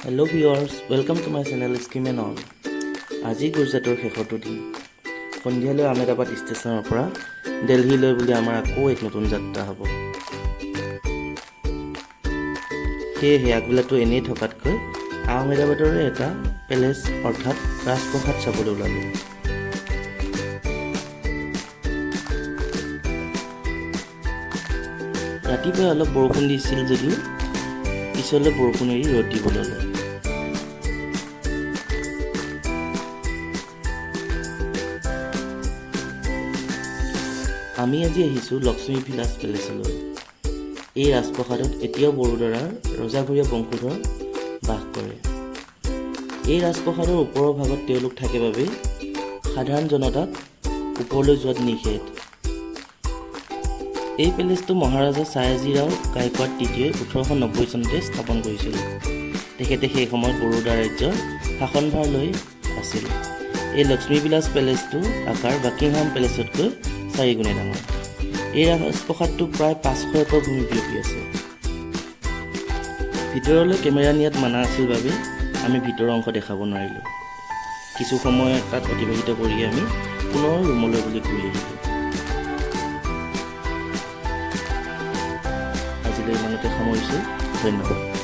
Hello viewers, welcome to my channel Scheme and All. আজি গুজৰাটৰ শেষৰটো দিন। সন্ধিয়ালৈ আহমেদাবাদ ষ্টেচনৰ পৰা দেলহিলৈ বুলি আমাৰ আকৌ এক নতুন যাত্ৰা হ'ব। সেয়েহে আগবেলাটো এনেই থকাতকৈ আহমেদাবাদৰে এটা পেলেচ অৰ্থাৎ ৰাজপ্ৰসাদ চাবলৈ ওলালোঁ। ৰাতিপুৱাই অলপ বৰষুণ দিছিল যদিও পিছলৈ বৰষুণ এৰি ৰ'দ দিব ল'লে। আমি আজি আহিছোঁ লক্ষ্মী বিলাস পেলেচলৈ। এই ৰাজপ্ৰসাদত এতিয়াও বৰোদৰাৰ ৰজাঘৰীয়া বংশধৰ বাস কৰে। এই ৰাজপ্ৰসাদৰ ওপৰৰ ভাগত তেওঁলোক থাকে বাবেই সাধাৰণ জনতাক ওপৰলৈ যোৱাত নিষেধ। এই পেলেচটো মহাৰাজা চায়াজীৰাও গায়কোৱাড তৃতীয়ই 1890 চনতে স্থাপন কৰিছিল। তেখেতে সেই সময়ত বৰোদা ৰাজ্যৰ শাসনভাৰ লৈ আছিল। এই লক্ষ্মীবিলাস পেলেচটো আকাৰ বাকিংহাম পেলেচতকৈ চাৰিগুণে ডাঙৰ। এই ৰাজপ্ৰসাদটো প্ৰায় 500 একৰ ভূমি বিয়পি আছে। ভিতৰলৈ কেমেৰা নিয়াত মানা আছিল বাবে আমি ভিতৰৰ অংশ দেখাব নোৱাৰিলোঁ। কিছু সময় তাত অতিবাহিত কৰি আমি পুনৰ ৰুমলৈ বুলি ঘূৰি আহিলোঁ। আজিলৈ ইমানতে সামৰিছোঁ। ধন্যবাদ।